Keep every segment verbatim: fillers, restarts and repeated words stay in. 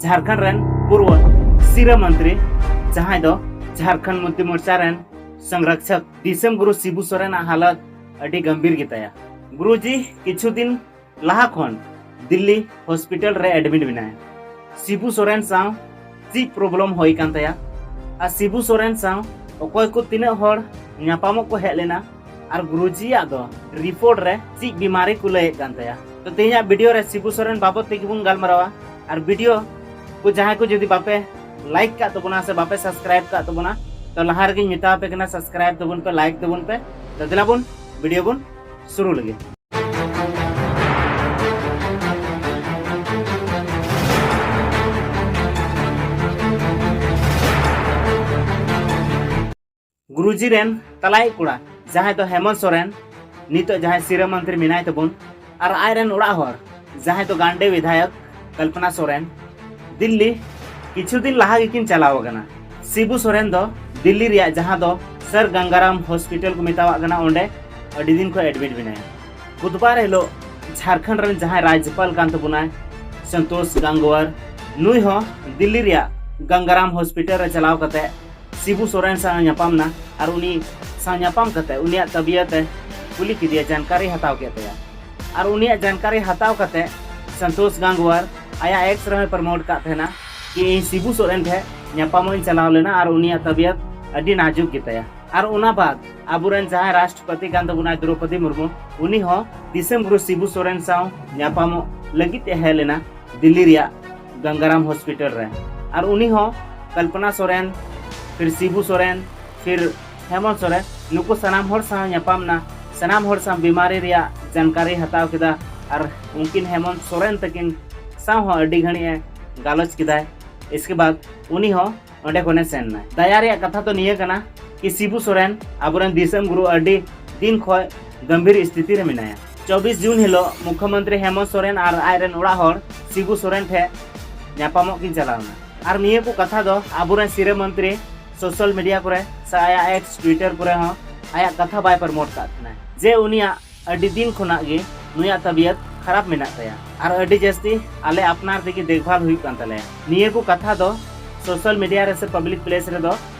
ᱡᱷᱟᱲᱠᱷᱚᱸᱰ ᱨᱮᱱ ᱯᱩᱨᱵᱚ ᱥᱤᱨᱟᱹ ᱢᱚᱱᱛᱨᱤ, ᱡᱟᱦᱟᱸᱭ ᱫᱚ ᱡᱷᱟᱲᱠᱷᱚᱸᱰ ᱢᱩᱠᱛᱤ ᱢᱳᱨᱪᱟ ᱨᱮᱱ ᱥᱚᱝᱨᱚᱠᱷᱚᱠ ᱫᱤᱥᱚᱢ ᱜᱩᱨᱩ ᱥᱤᱵᱩ ᱥᱚᱨᱮᱱᱟᱜ ᱦᱟᱞᱚᱛ ᱟᱹᱰᱤ ᱜᱟᱢᱵᱷᱤᱨ ᱜᱮᱛᱟᱭᱟ᱾ ᱜᱩᱨᱩᱡᱤ ᱠᱤᱪᱷᱩ ᱫᱤᱱ ᱞᱟᱦᱟ ᱠᱷᱚᱱ ᱫᱤᱞᱞᱤ ᱦᱚᱥᱯᱤᱴᱟᱞ ᱨᱮ ᱮᱰᱢᱤᱴ ᱢᱮᱱᱟᱭᱟ᱾ ᱥᱤᱵᱩ ᱥᱚᱨᱮᱱ ᱥᱟᱶ ᱪᱮᱫ ᱯᱨᱚᱵᱞᱮᱢ ᱦᱩᱭ ᱠᱟᱱ ᱛᱟᱭᱟ ᱟᱨ ᱥᱤᱵᱩ ᱥᱚᱨᱮᱱ ᱥᱟᱶ ᱚᱠᱚᱭ ᱠᱚ ᱛᱤᱱᱟᱹᱜ ᱦᱚᱲ ᱧᱟᱯᱟᱢᱚᱜ ᱠᱚ ᱦᱮᱡ ᱞᱮᱱᱟ ᱟᱨ ᱜᱩᱨᱩᱡᱤᱭᱟᱜ ᱫᱚ ᱨᱤᱯᱳᱨᱴ ᱨᱮ ᱪᱮᱫ ᱵᱤᱢᱟᱨᱤ ᱠᱚ ᱞᱟᱹᱭᱮᱫ ᱠᱟᱱ ᱛᱟᱭᱟ᱾ ᱛᱚ ᱛᱮᱦᱮᱧᱟᱜ ᱵᱷᱤᱰᱤᱭᱳ ᱨᱮ ᱥᱤᱵᱩ ᱥᱚᱨᱮᱱ ᱵᱟᱵᱚᱛ ᱛᱮᱜᱮ ᱵᱚᱱ ᱜᱟᱞᱢᱟᱨᱟᱣᱟ᱾ ᱟᱨ ᱵᱷᱤᱰᱤᱭᱳ ᱠᱚ ᱡᱟᱦᱟᱸᱭ ᱠᱚ ᱡᱩᱫᱤ ᱵᱟᱯᱮ ᱞᱟᱭᱤᱠ ᱠᱟᱜ ᱛᱟᱵᱚᱱᱟ ᱥᱮ ᱵᱟᱯᱮ ᱥᱟᱵᱥᱠᱨᱟᱭᱤᱵ ᱠᱟᱜ ᱛᱟᱵᱚᱱᱟ, ᱛᱚ ᱞᱟᱦᱟ ᱨᱮᱜᱮᱧ ᱢᱮᱛᱟ ᱟᱯᱮ ᱠᱟᱱᱟ, ᱥᱟᱵᱥᱠᱨᱟᱭᱤᱵ ᱛᱟᱵᱚᱱ ᱯᱮ, ᱞᱟᱭᱤᱠ ᱛᱟᱵᱚᱱ ᱯᱮ᱾ ᱛᱚ ᱫᱮᱞᱟ ᱵᱚᱱ ᱵᱷᱤᱰᱤᱭᱳ ᱵᱚᱱ ᱥᱩᱨᱩ ᱞᱮᱜᱮ᱾ ᱜᱩᱨᱩᱡᱤ ᱨᱮᱱ ᱛᱟᱞᱟᱭᱤᱡ ᱠᱚᱲᱟ ᱡᱟᱦᱟᱸᱭ ᱫᱚ ᱦᱮᱢᱚᱱᱛ ᱥᱚᱨᱮᱱ, ᱱᱤᱛᱚᱜ ᱡᱟᱦᱟᱸᱭ ᱥᱤᱨᱟᱹ ᱢᱚᱱᱛᱨᱤ ᱢᱮᱱᱟᱭ ᱛᱟᱵᱚᱱ, ᱟᱨ ᱟᱡ ᱨᱮᱱ ᱚᱲᱟᱜ ᱦᱚᱲ ᱡᱟᱦᱟᱸᱭ ᱫᱚ ᱜᱟᱱᱰᱮ ᱵᱤᱫᱷᱟᱭᱚᱠ ᱠᱚᱞᱯᱚᱱᱟ ᱥᱚᱨᱮᱱ, ᱫᱤᱞᱞᱤ ᱠᱤᱪᱷᱩ ᱫᱤᱱ ᱞᱟᱦᱟ ᱜᱮᱠᱤᱱ ᱪᱟᱞᱟᱣ ᱟᱠᱟᱱᱟ᱾ ᱥᱤᱵᱩ ᱥᱚᱨᱮᱱ ᱫᱚ ᱫᱤᱞᱞᱤ ᱨᱮᱭᱟᱜ ᱡᱟᱦᱟᱸ ᱫᱚ ᱥᱟᱨ ᱜᱟᱝᱜᱟᱨᱟᱢ ᱦᱚᱥᱯᱤᱴᱟᱞ ᱠᱚ ᱢᱮᱛᱟᱣᱟᱜ ᱠᱟᱱᱟ, ᱚᱸᱰᱮ ᱟᱹᱰᱤ ᱫᱤᱱ ᱠᱷᱚᱱ ᱮᱰᱢᱤᱴ ᱢᱮᱱᱟᱭᱟ᱾ ᱵᱩᱫᱷᱵᱟᱨ ᱦᱤᱞᱳᱜ ᱡᱷᱟᱲᱠᱷᱚᱸᱰ ᱨᱮᱱ ᱡᱟᱦᱟᱸᱭ ᱨᱟᱡᱽᱡᱚᱯᱟᱞ ᱠᱟᱱ ᱛᱟᱵᱚᱱᱟᱭ ᱥᱚᱱᱛᱳᱥ ᱜᱟᱝᱜᱳᱣᱟᱨ, ᱱᱩᱭ ᱦᱚᱸ ᱫᱤᱞᱞᱤ ᱨᱮᱭᱟᱜ ᱜᱟᱝᱜᱟᱨᱟᱢ ᱦᱚᱥᱯᱤᱴᱟᱞ ᱨᱮ ᱪᱟᱞᱟᱣ ᱠᱟᱛᱮ ᱥᱤᱵᱩ ᱥᱚᱨᱮᱱ ᱥᱟᱶ ᱧᱟᱯᱟᱢ ᱱᱟ ᱟᱨ ᱩᱱᱤ ᱥᱟᱶ ᱧᱟᱯᱟᱢ ᱠᱟᱛᱮ ᱩᱱᱤᱭᱟᱜ ᱛᱟᱵᱤᱭᱟᱛ ᱮ ᱠᱩᱞᱤ ᱠᱮᱫᱮᱭᱟ, ᱡᱟᱱᱠᱟᱨᱤ ᱦᱟᱛᱟᱣ ᱠᱮᱫ ᱛᱟᱭᱟ᱾ ᱟᱨ ᱩᱱᱤᱭᱟᱜ ᱡᱟᱱᱠᱟᱨᱤ ᱦᱟᱛᱟᱣ ᱠᱟᱛᱮ ᱥᱚᱱᱛᱳᱥ ᱜᱟᱝᱜᱳᱣᱟᱨ ᱟᱭᱟᱜ ᱮᱠᱥ ᱨᱮᱦᱚᱸᱭ ᱯᱨᱚᱢᱳᱴ ᱠᱟᱜ ᱛᱟᱦᱮᱱᱟ ᱠᱤ ᱤᱧ ᱥᱤᱵᱩ ᱥᱚᱨᱮᱱ ᱴᱷᱮᱱ ᱧᱟᱯᱟᱢᱚᱜ ᱤᱧ ᱪᱟᱞᱟᱣ ᱞᱮᱱᱟ ᱟᱨ ᱩᱱᱤᱭᱟᱜ ᱛᱟᱵᱤᱭᱟᱛ ᱟᱹᱰᱤ ᱱᱟᱡᱩᱠ ᱜᱮᱛᱟᱭᱟ᱾ ᱟᱨ ᱚᱱᱟ ᱵᱟᱫ ᱟᱵᱚᱨᱮᱱ ᱡᱟᱦᱟᱸᱭ ᱨᱟᱥᱴᱨᱚᱯᱚᱛᱤ ᱠᱟᱱ ᱛᱟᱵᱚᱱᱟᱭ ᱫᱨᱚᱯᱚᱫᱤ ᱢᱩᱨᱢᱩ, ᱩᱱᱤ ᱦᱚᱸ ᱫᱤᱥᱚᱢ ᱜᱩᱨᱩ ᱥᱤᱵᱩ ᱥᱚᱨᱮᱱ ᱥᱟᱶ ᱧᱟᱯᱟᱢᱚᱜ ᱞᱟᱹᱜᱤᱫ ᱮ ᱦᱮᱡ ᱞᱮᱱᱟ ᱫᱤᱞᱞᱤ ᱨᱮᱭᱟᱜ ᱜᱟᱝᱜᱟᱨᱟᱢ ᱦᱚᱥᱯᱤᱴᱟᱞ ᱨᱮ᱾ ᱟᱨ ᱩᱱᱤ ᱦᱚᱸ ᱠᱚᱞᱯᱚᱱᱟ ᱥᱚᱨᱮᱱ, ᱯᱷᱤᱨ ᱥᱤᱵᱩ ᱥᱚᱨᱮᱱ, ᱯᱷᱤᱨ ᱦᱮᱢᱚᱱᱛ ᱥᱚᱨᱮᱱ, ᱱᱩᱠᱩ ᱥᱟᱱᱟᱢ ᱦᱚᱲ ᱥᱟᱶ ᱧᱟᱯᱟᱢ ᱱᱟ, ᱥᱟᱱᱟᱢ ᱦᱚᱲ ᱥᱟᱶ ᱵᱤᱢᱟᱨᱤ ᱨᱮᱭᱟᱜ ᱡᱟᱱᱠᱟᱨᱤ ᱦᱟᱛᱟᱣ ᱠᱮᱫᱟ᱾ ᱟᱨ ᱩᱱᱠᱤᱱ ᱦᱮᱢᱚᱱᱛ ᱥᱚᱨᱮᱱ ᱛᱟᱹᱠᱤᱱ ᱥᱟᱶ ᱦᱚᱸ ᱟᱹᱰᱤ ᱜᱷᱟᱹᱲᱤᱡ ᱮ ᱜᱟᱞᱚᱪ ᱠᱮᱫᱟᱭ᱾ ᱤᱥᱠᱮ ᱵᱟᱫ ᱩᱱᱤ ᱦᱚᱸ ᱚᱸᱰᱮ ᱠᱷᱚᱱᱮ ᱥᱮᱱ ᱱᱟᱭ᱾ ᱫᱟᱭᱟ ᱨᱮᱭᱟᱜ ᱠᱟᱛᱷᱟ ᱫᱚ ᱱᱤᱭᱟᱹ ᱠᱟᱱᱟ ᱠᱤ ᱥᱤᱵᱩ ᱥᱚᱨᱮᱱ ᱟᱵᱚᱨᱮᱱ ᱫᱤᱥᱚᱢ ᱜᱩᱨᱩ ᱟᱹᱰᱤ ᱫᱤᱱ ᱠᱷᱚᱱ ᱜᱟᱢᱵᱷᱤᱨ ᱥᱛᱷᱤᱛᱤ ᱨᱮ ᱢᱮᱱᱟᱭᱟ᱾ ᱪᱚᱵᱵᱤᱥ ᱡᱩᱱ ᱦᱤᱞᱳᱜ ᱢᱩᱠᱷᱭᱚᱢᱚᱱᱛᱨᱤ ᱦᱮᱢᱚᱱᱛ ᱥᱚᱨᱮᱱ ᱟᱨ ᱟᱡ ᱨᱮᱱ ᱚᱲᱟᱜ ᱦᱚᱲ ᱥᱤᱵᱩ ᱥᱚᱨᱮᱱ ᱴᱷᱮᱱ ᱧᱟᱯᱟᱢᱚᱜ ᱠᱤᱱ ᱪᱟᱞᱟᱣ ᱮᱱᱟ᱾ ᱟᱨ ᱱᱤᱭᱟᱹ ᱠᱚ ᱠᱟᱛᱷᱟ ᱫᱚ ᱟᱵᱚᱨᱮᱱ ᱥᱤᱨᱟᱹ ᱢᱚᱱᱛᱨᱤ ᱥᱳᱥᱟᱞ ᱢᱤᱰᱤᱭᱟ ᱠᱚᱨᱮ ᱥᱮ ᱟᱭᱟᱜ ᱮᱠᱥ, ᱴᱩᱭᱴᱟᱨ ᱠᱚᱨᱮ ᱦᱚᱸ ᱟᱭᱟᱜ ᱠᱟᱛᱷᱟ ᱵᱟᱭ ᱯᱨᱚᱢᱳᱴ ᱠᱟᱜ ᱛᱟᱦᱮᱱᱟ ᱡᱮ ᱩᱱᱤᱭᱟᱜ ᱟᱹᱰᱤ ᱫᱤᱱ ᱠᱷᱚᱱᱟᱜ ᱜᱮ ᱱᱩᱭᱟᱜ ᱛᱟᱵᱤᱭᱟᱛ ᱠᱷᱟᱨᱟᱯ ᱢᱮᱱᱟᱜ ᱛᱟᱭᱟ ᱟᱨ ᱟᱹᱰᱤ ᱡᱟᱹᱥᱛᱤ ᱟᱞᱮ ᱟᱯᱱᱟᱨ ᱛᱮᱜᱮ ᱫᱮᱠᱷᱵᱷᱟᱞ ᱦᱩᱭᱩᱜ ᱠᱟᱱ ᱛᱟᱞᱮᱭᱟ᱾ ᱱᱤᱭᱟᱹ ᱠᱚ ᱠᱟᱛᱷᱟ ᱫᱚ ᱥᱳᱥᱟᱞ ᱢᱤᱰᱤᱭᱟ ᱨᱮ ᱥᱮ ᱯᱟᱵᱽᱞᱤᱠ ᱯᱞᱮᱥ ᱨᱮᱫᱚ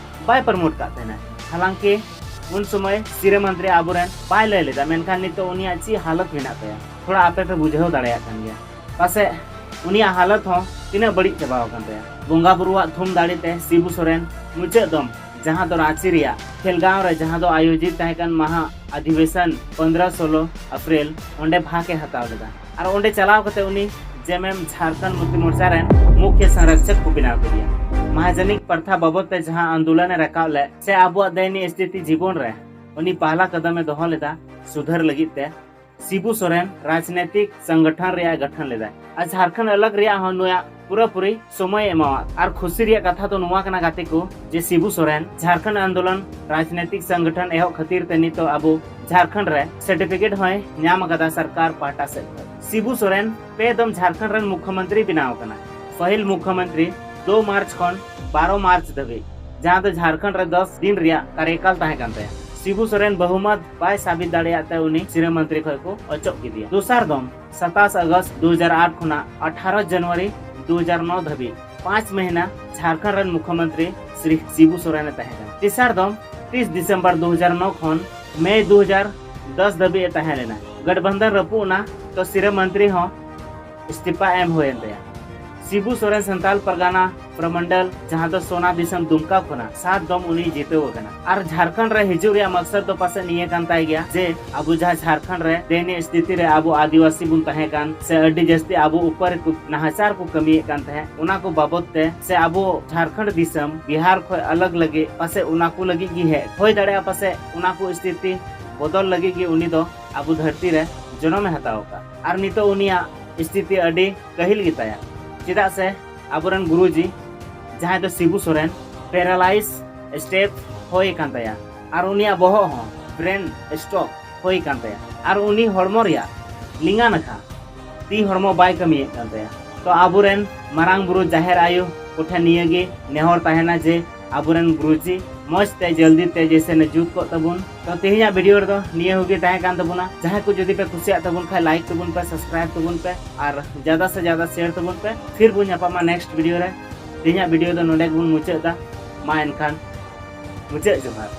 ᱵᱟᱭ ᱯᱨᱚᱢᱳᱴ ᱠᱟᱜ ᱛᱟᱦᱮᱱᱟ᱾ ᱦᱟᱞᱟᱝᱠᱤ ᱩᱱ ᱥᱚᱢᱚᱭ ᱥᱤᱨᱟᱹ ᱢᱚᱱᱛᱨᱤ ᱟᱵᱚᱨᱮᱱ ᱵᱟᱭ ᱞᱟᱹᱭ ᱞᱮᱫᱟ, ᱢᱮᱱᱠᱷᱟᱱ ᱱᱤᱛᱚᱜ ᱩᱱᱤᱭᱟᱜ ᱪᱮᱫ ᱦᱟᱞᱚᱛ ᱢᱮᱱᱟᱜ ᱛᱟᱭᱟ, ᱛᱷᱚᱲᱟ ᱟᱯᱮ ᱯᱮ ᱵᱩᱡᱷᱟᱹᱣ ᱫᱟᱲᱮᱭᱟᱜ ᱠᱟᱱ ᱜᱮᱭᱟ᱾ ᱯᱟᱥᱮᱡ ᱩᱱᱤᱭᱟᱜ ᱦᱟᱞᱚᱛ ᱦᱚᱸ ᱛᱤᱱᱟᱹᱜ ᱵᱟᱹᱲᱤᱡ ᱪᱟᱵᱟᱣ ᱟᱠᱟᱱ ᱛᱟᱭᱟ᱾ ᱵᱚᱸᱜᱟ ᱵᱩᱨᱩᱣᱟᱜ ᱛᱷᱩᱢ ᱫᱟᱲᱮ ᱛᱮ ᱥᱤᱵᱩ ᱥᱚᱨᱮᱱ ᱢᱩᱪᱟᱹᱫ ᱫᱚᱢ, ᱡᱟᱦᱟᱸ ᱫᱚ ᱨᱟᱸᱪᱤ ᱨᱮᱭᱟᱜ ᱠᱷᱮᱞᱜᱟᱸᱣ ᱨᱮ ᱡᱟᱦᱟᱸ ᱫᱚ ᱟᱭᱳᱡᱤᱛ ᱛᱟᱦᱮᱸ ᱠᱟᱱ ᱢᱟᱦᱟ ᱚᱫᱷᱤᱵᱮᱥᱚᱱ ᱯᱚᱱᱫᱽᱨᱚ ᱥᱳᱞᱳ ᱮᱯᱨᱤᱞ, ᱚᱸᱰᱮ ᱵᱷᱟᱜᱽ ᱮ ᱦᱟᱛᱟᱣ ᱞᱮᱫᱟ᱾ ᱟᱨ ᱚᱸᱰᱮ ᱪᱟᱞᱟᱣ ᱠᱟᱛᱮ ᱩᱱᱤ ᱡᱮᱢᱮᱢ ᱡᱷᱟᱨᱠᱷᱚᱸᱰ ᱢᱩᱠᱛᱤ ᱢᱳᱨᱪᱟ ᱨᱮᱱ ᱢᱩᱠᱷᱭᱟᱹ ᱥᱚᱝᱨᱚᱠᱷᱚᱠ ᱠᱚ ᱵᱮᱱᱟᱣ ᱠᱮᱫᱮᱭᱟ᱾ ᱢᱟᱦᱟᱡᱚᱱᱤᱠ ᱯᱨᱚᱛᱷᱟ ᱵᱟᱵᱚᱫ ᱛᱮ ᱡᱟᱦᱟᱸ ᱟᱱᱫᱳᱞᱚᱱ ᱮ ᱨᱟᱠᱟᱵ ᱞᱮᱫ ᱥᱮ ᱟᱵᱚᱣᱟᱜ ᱫᱟᱭᱱᱤᱠ ᱥᱛᱷᱤᱛᱤ ᱡᱤᱵᱚᱱ ᱨᱮ ᱩᱱᱤ ᱯᱟᱦᱞᱟ ᱠᱟᱫᱟᱢ ᱮ ᱫᱚᱦᱚ ᱞᱮᱫᱟ ᱥᱩᱫᱷᱟᱹᱨ ᱞᱟᱹᱜᱤᱫ ᱛᱮ᱾ ᱥᱤᱵᱩ ᱥᱚᱨᱮᱱ ᱨᱟᱡᱽᱱᱤᱛᱤᱠ ᱥᱚᱝᱜᱚᱴᱷᱚᱱ ᱨᱮᱭᱟᱜ ᱜᱚᱴᱷᱚᱱ ᱞᱮᱫᱟᱭ ᱟᱨ ᱡᱷᱟᱨᱠᱷᱚᱸᱰ ᱟᱞᱟᱜᱽ ᱨᱮᱭᱟᱜ ᱦᱚᱸ ᱱᱩᱭᱟᱜ ᱯᱩᱨᱟᱹᱯᱩᱨᱤ ᱥᱚᱢᱚᱭ ᱮ ᱮᱢᱟᱣᱟᱫ᱾ ᱟᱨ ᱠᱷᱩᱥᱤ ᱨᱮᱭᱟᱜ ᱠᱟᱛᱷᱟ ᱫᱚ ᱱᱚᱣᱟ ᱠᱟᱱᱟ ᱜᱟᱛᱮ ᱠᱚ, ᱡᱮ ᱥᱤᱵᱩ ᱥᱚᱨᱮᱱ ᱡᱷᱟᱨᱠᱷᱚᱸᱰ ᱟᱱᱫᱳᱞᱚᱱ ᱨᱟᱡᱽᱱᱤᱛᱤᱠ ᱥᱚᱝᱜᱚᱴᱷᱚᱱ ᱮᱦᱚᱵ ᱠᱷᱟᱹᱛᱤᱨ ᱛᱮ ᱱᱤᱛᱚᱜ ᱟᱵᱚ ᱡᱷᱟᱨᱠᱷᱚᱸᱰ ᱨᱮ ᱥᱟᱨᱴᱤᱯᱷᱤᱠᱮᱴ ᱦᱚᱸᱭ ᱧᱟᱢ ᱟᱠᱟᱫᱟ ᱥᱚᱨᱠᱟᱨ ᱯᱟᱦᱴᱟ ᱥᱮᱫ ᱠᱷᱚᱱ᱾ ᱥᱤᱵᱩ ᱥᱚᱨᱮᱱ ᱯᱮ ᱫᱚᱢ ᱡᱷᱟᱨᱠᱷᱚᱸᱰ ᱨᱮᱱ ᱢᱩᱠᱷᱭᱚᱢᱚᱱᱛᱨᱤ ᱵᱮᱱᱟᱣ ᱟᱠᱟᱱᱟ᱾ ᱯᱟᱹᱦᱤᱞ ᱢᱩᱠᱷᱭᱚᱢᱚᱱᱛᱨᱤ ᱫᱩ ᱢᱟᱨᱪ ᱠᱷᱚᱱ ᱵᱟᱨᱚ ᱢᱟᱨᱪ ᱫᱷᱟᱹᱵᱤᱡ, ᱡᱟᱦᱟᱸ ᱫᱚ ᱡᱷᱟᱨᱠᱷᱚᱸᱰ ᱨᱮ ᱫᱚᱥ ᱫᱤᱱ ᱨᱮᱭᱟᱜ ᱠᱟᱨᱭᱚᱠᱟᱞ ᱛᱟᱦᱮᱸ ᱠᱟᱱ ᱛᱟᱭᱟ᱾ ᱥᱤᱵᱩ ᱥᱚᱨᱮᱱ ᱵᱚᱦᱩᱢᱚᱛ ᱵᱟᱭ ᱥᱟᱵᱤᱛ ᱫᱟᱲᱮᱭᱟᱜ ᱛᱮ ᱩᱱᱤ ᱥᱤᱨᱟᱹ ᱢᱚᱱᱛᱨᱤ ᱠᱷᱚᱱ ᱠᱚ ᱚᱪᱚᱜ ᱠᱮᱫᱮᱭᱟ᱾ ᱫᱚᱥᱟᱨ ᱫᱚᱢ ᱥᱟᱛᱟᱥ ᱟᱜᱚᱥᱴ ᱫᱩ ᱦᱟᱡᱟᱨ ᱟᱴ ᱠᱷᱚᱱᱟᱜ ᱟᱴᱷᱟᱨᱚ ᱡᱟᱱᱩᱣᱟᱨᱤ ᱫᱩ ᱦᱟᱡᱟᱨ ᱱᱚ ᱫᱷᱟᱹᱵᱤᱡ ᱯᱟᱸᱪ ᱢᱟᱹᱦᱱᱟᱹ ᱡᱷᱟᱨᱠᱷᱚᱸᱰ ᱨᱮᱱ ᱢᱩᱠᱷᱭᱚᱢᱚᱱᱛᱨᱤ ᱥᱨᱤ ᱥᱤᱵᱩ ᱥᱚᱨᱮᱱ ᱮ ᱛᱟᱦᱮᱸ ᱠᱟᱱᱟ᱾ ᱛᱮᱥᱟᱨ ᱫᱚᱢ ᱛᱤᱥ ᱫᱤᱥᱚᱢᱵᱚᱨ ᱫᱩ ᱦᱟᱡᱟᱨ ᱱᱚ ᱠᱷᱚᱱ ᱢᱮ ᱫᱩ ᱦᱟᱡᱟᱨ ᱫᱚᱥ ᱫᱷᱟᱹᱵᱤᱡ ᱮ ᱛᱟᱦᱮᱸ ᱞᱮᱱᱟ᱾ ᱜᱚᱴᱵᱚᱱᱫᱷᱚᱱ ᱨᱟᱹᱯᱩᱫ ᱮᱱᱟ, ᱛᱚ ᱥᱤᱨᱟᱹ ᱢᱚᱱᱛᱨᱤ ᱦᱚᱸ ᱤᱥᱛᱤᱯᱷᱟ ᱮᱢ ᱦᱩᱭᱮᱱ ᱛᱟᱭᱟ᱾ ᱥᱤᱵᱩ ᱥᱚᱨᱮᱱ ᱥᱟᱱᱛᱟᱞ ᱯᱟᱨᱜᱟᱱᱟ ᱯᱨᱚᱢᱚᱱᱰᱚᱞ, ᱡᱟᱦᱟᱸ ᱫᱚ ᱥᱳᱱᱟ ᱫᱤᱥᱚᱢ ᱫᱩᱢᱠᱟ ᱠᱷᱚᱱᱟᱜ ᱥᱟᱛ ᱫᱚᱢ ᱩᱱᱤ ᱡᱤᱛᱟᱹᱣ ᱟᱠᱟᱱᱟ᱾ ᱟᱨ ᱡᱷᱟᱨᱠᱷᱚᱸᱰ ᱨᱮ ᱦᱤᱡᱩᱜ ᱨᱮᱭᱟᱜ ᱢᱚᱠᱥᱚᱫ ᱫᱚ ᱯᱟᱥᱮᱡ ᱱᱤᱭᱟᱹ ᱠᱟᱱ ᱛᱟᱭ ᱜᱮᱭᱟ, ᱡᱮ ᱟᱵᱚ ᱡᱟᱦᱟᱸ ᱡᱷᱟᱨᱠᱷᱚᱸᱰ ᱨᱮ ᱫᱟᱭᱱᱤᱠ ᱥᱛᱷᱤᱛᱤ ᱨᱮ ᱟᱵᱚ ᱟᱹᱫᱤᱵᱟᱹᱥᱤ ᱵᱚᱱ ᱛᱟᱦᱮᱸ ᱠᱟᱱ ᱥᱮ ᱟᱹᱰᱤ ᱡᱟᱹᱥᱛᱤ ᱟᱵᱚ ᱩᱯᱚᱨ ᱠᱚ ᱱᱟᱦᱟᱪᱟᱨ ᱠᱚ ᱠᱟᱹᱢᱤᱭᱮᱫ ᱠᱟᱱ ᱛᱟᱦᱮᱸᱫ, ᱚᱱᱟ ᱠᱚ ᱵᱟᱵᱚᱫ ᱛᱮ ᱥᱮ ᱟᱵᱚ ᱡᱷᱟᱨᱠᱷᱚᱸᱰ ᱫᱤᱥᱚᱢ ᱵᱤᱦᱟᱨ ᱠᱷᱚᱱ ᱟᱞᱟᱜᱽ ᱞᱟᱹᱜᱤᱫ ᱯᱟᱥᱮᱡ ᱚᱱᱟ ᱠᱚ ᱞᱟᱹᱜᱤᱫ ᱜᱮ ᱦᱮᱡ ᱦᱩᱭ ᱫᱟᱲᱮᱭᱟᱜᱼᱟ᱾ ᱯᱟᱥᱮᱡ ᱚᱱᱟ ᱠᱚ ᱥᱛᱷᱤᱛᱤ ᱵᱚᱫᱚᱞ ᱞᱟᱹᱜᱤᱫ ᱜᱮ ᱩᱱᱤ ᱫᱚ ᱟᱵᱚ ᱫᱷᱟᱹᱨᱛᱤ ᱨᱮ ᱡᱚᱱᱚᱢ ᱮ ᱦᱟᱛᱟᱣ ᱟᱠᱟᱫ᱾ ᱟᱨ ᱱᱤᱛᱚᱜ ᱩᱱᱤᱭᱟᱜ ᱥᱛᱷᱤᱛᱤ ᱟᱹᱰᱤ ᱠᱟᱹᱦᱤᱞ ᱜᱮᱛᱟᱭᱟ, ᱪᱮᱫᱟᱜ ᱥᱮ ᱟᱵᱚᱨᱮᱱ ᱜᱩᱨᱩᱡᱤ ᱡᱟᱦᱟᱸᱭ ᱫᱚ ᱥᱤᱵᱩ ᱥᱚᱨᱮᱱ ᱯᱮᱨᱟᱞᱟᱭᱤᱥ ᱥᱴᱮᱯ ᱦᱩᱭ ᱟᱠᱟᱱ ᱛᱟᱭᱟ ᱟᱨ ᱩᱱᱤᱭᱟᱜ ᱵᱚᱦᱚᱜ ᱦᱚᱸ ᱵᱨᱮᱱ ᱥᱴᱨᱳᱠ ᱦᱩᱭ ᱟᱠᱟᱱ ᱛᱟᱭᱟ ᱟᱨ ᱩᱱᱤ ᱦᱚᱲᱢᱚ ᱨᱮᱭᱟᱜ ᱞᱮᱸᱜᱟ ᱱᱟᱠᱷᱟ ᱛᱤ ᱦᱚᱲᱢᱚ ᱵᱟᱭ ᱠᱟᱹᱢᱤᱭᱮᱫ ᱠᱟᱱ ᱛᱟᱭᱟ᱾ ᱛᱚ ᱟᱵᱚᱨᱮᱱ ᱢᱟᱨᱟᱝ ᱵᱩᱨᱩ ᱡᱟᱦᱮᱨ ᱟᱭᱳ ᱠᱚᱴᱷᱮᱱ ᱱᱤᱭᱟᱹ ᱜᱮ ᱱᱮᱦᱚᱨ ᱛᱟᱦᱮᱱᱟ ᱡᱮ ᱟᱵᱚᱨᱮᱱ ᱜᱩᱨᱩᱡᱤ ᱢᱚᱡᱽ ᱛᱮ ᱡᱚᱞᱫᱤ ᱛᱮ ᱡᱮᱭᱥᱮ ᱱᱮ ᱡᱩᱛ ᱠᱚᱜ ᱛᱟᱵᱚᱱ᱾ ᱛᱚ ᱛᱮᱦᱮᱧᱟᱜ ᱵᱷᱤᱰᱤᱭᱳ ᱨᱮᱫᱚ ᱱᱤᱭᱟᱹ ᱠᱚᱜᱮ ᱛᱟᱦᱮᱸ ᱠᱟᱱ ᱛᱟᱵᱚᱱᱟ᱾ ᱡᱟᱦᱟᱸᱭ ᱠᱚ ᱡᱩᱫᱤ ᱯᱮ ᱠᱩᱥᱤᱭᱟᱜ ᱛᱟᱵᱚᱱ ᱠᱷᱟᱡ ᱞᱟᱭᱤᱠ ᱛᱟᱵᱚᱱ ᱯᱮ, ᱥᱟᱵᱥᱠᱨᱟᱭᱤᱵ ᱛᱟᱵᱚᱱ ᱯᱮ ᱟᱨ ᱡᱟᱫᱟ ᱥᱮ ᱡᱟᱫᱟ ᱥᱮᱭᱟᱨ ᱛᱟᱵᱚᱱ ᱯᱮ᱾ ᱯᱷᱤᱨ ᱵᱚᱱ ᱧᱟᱯᱟᱢᱟ ᱱᱮᱠᱥᱴ ᱵᱷᱤᱰᱤᱭᱳ ᱨᱮ᱾ ᱛᱮᱦᱮᱧᱟᱜ ᱵᱷᱤᱰᱤᱭᱳ ᱫᱚ ᱱᱚᱰᱮ ᱜᱮᱵᱚᱱ ᱢᱩᱪᱟᱹᱫ ᱮᱫᱟ᱾ ᱢᱟ ᱮᱱᱠᱷᱟᱱ ᱢᱩᱪᱟᱹᱫ ᱡᱚᱦᱟᱨ᱾